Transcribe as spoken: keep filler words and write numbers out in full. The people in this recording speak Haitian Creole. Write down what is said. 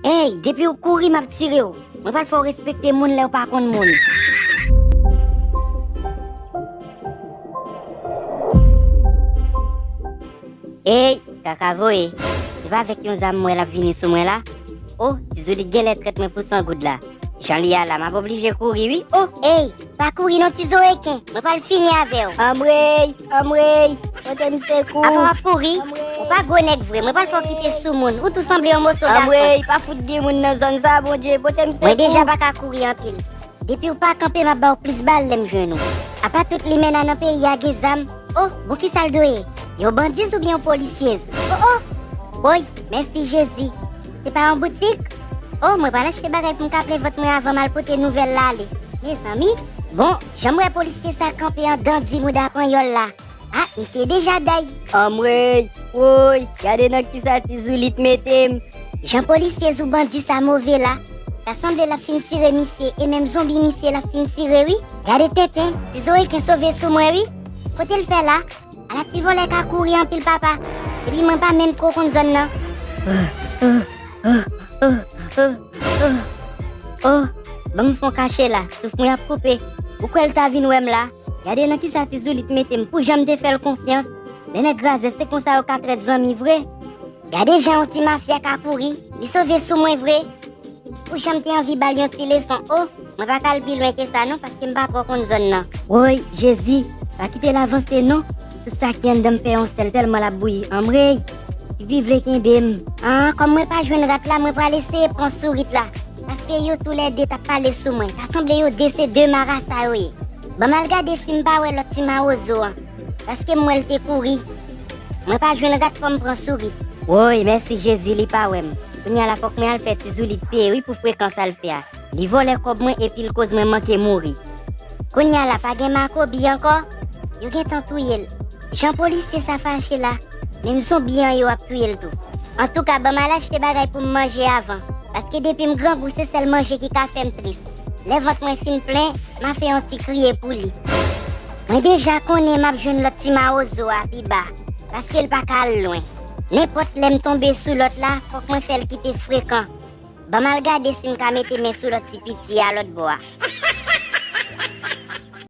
Ey, depi w kouri, m ap tire w. Mwen pral fè w respekte moun lè w pa konn moun. Ey, kaka voye. Se pa avèk yon zam m wè l ap vini sou mwen la? O, ti Zoulit genlè trèt mwen pou san goud la. Jan li a la, m ap oblije kouri wi. O! Ey, pa kouri non ti zo reken. Mwen pral fini avè w. Anmwey, anmwey, pote m sekou. Apa w ap kouri? Anmwey. Ou pa gwo nèg vre. Mwen pral fè w kite sou moun. Ou tou sanble yon moso gason. Anmwey, pa fout gen moun nan zòn sa, Bondye, pote m sekou. Mwen deja pa ka kouri anpil. Depi w pa kanpe, m ap ba w plis bal lè m jwenn ou. Apa tout limena nan peyi a gen zam? O, bon, kisa l dwe ye? Yon bandiz oubyen yon polisyez? O, o! Woy, mèsi Jezi. Se pa yon boutik? O, mwen pral achte bagay pou m ka plen vant mwen avan m al pote nouvèl la ale. Mezanmi, bon, jan m wè polisye sa kanpe anndan di mouda panyòl la. A, misye deja day. Anmwey, woy, gade nan kisa ti Zoulit mete m. Jan polisye zou bandi sa move la. Ta sanble l ap fin tire misye, e menm zonbi misye l ap fin tire wi. Gade tenten, ti zo reken sove sou mwen wi. Kote l fè la? Ala ti vòlè ka kouri anpil papa. Epi mwen pa menm two konn zòn nan. O, ban m fè yon kache la, souf mwen ap koupe. Ou kwè l ta vin wè m la? Gade nan kisa ti Zoulit mete m, pou jan m te fè l konfyans. Lè nèg razè se konsa yo ka trèt zanmi vre. Gade jan yon ti mafya ka kouri, li sove sou mwen vre. Pou jan m te anvi ba l yon ti leson, o, mwen pa ka al pi lwen ke sa non, paske m pa twò konn zòn nan. Woy, Jezi, pa kite l avanse non. Tout sa ki anndan m fè yon sèl tèlman l ap bouyi. Anmwey, Pipi vle kenbe m. An, kòm mwen pa jwenn rat la, mwen pral eseye pran sourit la. Paske yo toulède t ap pale sou mwen. Ta sanble yo de se de marasa yo ye. Ban m al gade si m pa wè lòt ti mawozo an. Paske m wè l te kouri. Mwen pa jwenn rat, fò m pran sourit. Woy, mèsi Jezi, li pa wè m. Kounye a la, fòk mwen al fè ti Zoulit peye wi pou frekan sa l fè a. Li vòlè kòb mwen epi l koz mwen manke mouri. Kounye a la, pa gen makobi ankò? Yo gentan touye l. Jan polisye sa fache la, menm zonbi an yo ap touye l tou. Antouka, ban m al achte bagay pou m manje avan. Paske depi m grangou, se sèl manje ki ka fè m tris. Lè vant mwen fin plen, m a fè yon ti kriye pou li. Mwen deja konnen m ap jwenn lòt ti mawozo a pi ba, paske l pa ka al lwen. Nenpòt lè m tonbe sou lòt la, fòk mwen fè l kite frekan. Ban m al gade si m ka mete men sou lòt ti piti a lòt bò a.